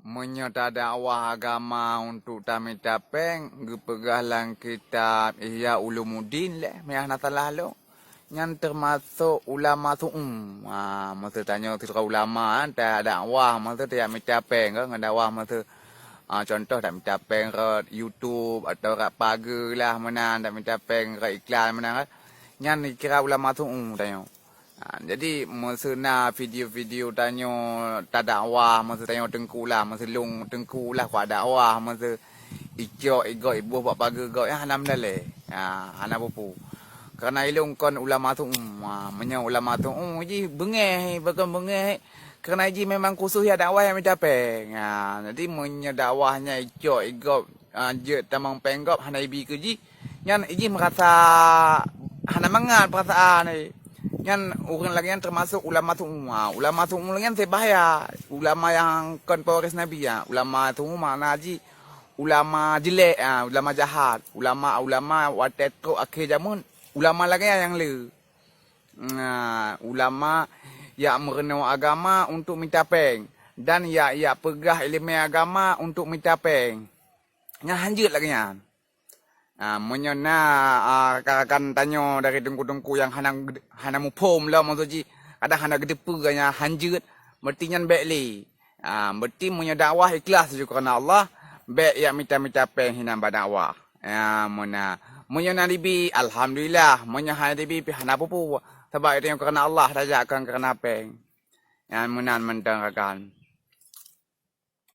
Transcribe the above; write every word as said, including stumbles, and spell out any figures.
Meunyoe tadakwah agama untuk tamita péng, geupeugah lam kitab Ihya Ulumuddin lé, meuhana salah lôn, nyan teumasok ulama su'um. Ha, maksud tanyoe sidroe ulama, tadakwah maksud tajak mita péng, kan, ngon dakwah maksud, ha, contoh tajak mita péng rot YouTube atau rot pageue lah meunan, tajak mita péng rot iklan meunan, kan. Nyan dikira ulama su'um tanyoe. Ha, jadi, meuseu na video-video tanyoe tadakwah, meuseu tanyoe teungku lah, meuseu lôn teungku lah kuat dakwah, meuseu icok igob iboh bak pageue gob, nyan hana meudaleh. Ha, hana peue-peue. Karena ilôn kon ulama su'um. Ha, meunyoe ulama su'um jih beungéh, pakon beungéh. Karena jih memang khusus ya dakwah nyang mita péng. Ha, jadi meunyoe dakwah nyan icok igob, ha, jeuet tamong péng gob hana ibi keu jih, nyan ijih meurasa hana mangat peurasaan, eh. Nyan ureuëng lagée nyan teumasok ulama su'um. Ha, ulama su'um lagée nyan bahaya. Ulama nyang kon pewaris Nabi, ha. Ulama su'um makna jih ulama jelek, ha, ulama jahat. Ulama-ulama watée trok akhé jameun, ulama lagée nyan nyang le. Nah, ulama jak meurunoe agama untuk mita péng dan jak, jak peugah iéleumé agama untuk mita péng. Nyan hanjeuet lagée nyan. Ha, meunyoe na, ha, rakan-rakan tanyoe dari teungku-teungku nyang hana, hana muphom lom, maksud jih kadang hana geuteupeue nyan hanjeuet, berarti nyan bék lé. Ha, berarti meunyoe dakwah ikhlas ju karena Allah, bék jak mita-mita péng hinan bak dakwah. Ya, meunan. Meunyoe na dibi, alhamdulillah. Meunyoe hana dibi, pih hana peue-peue. Sabab itu nyang karena Allah, tajak kon karena péng. Nyan meunan mantong rakan.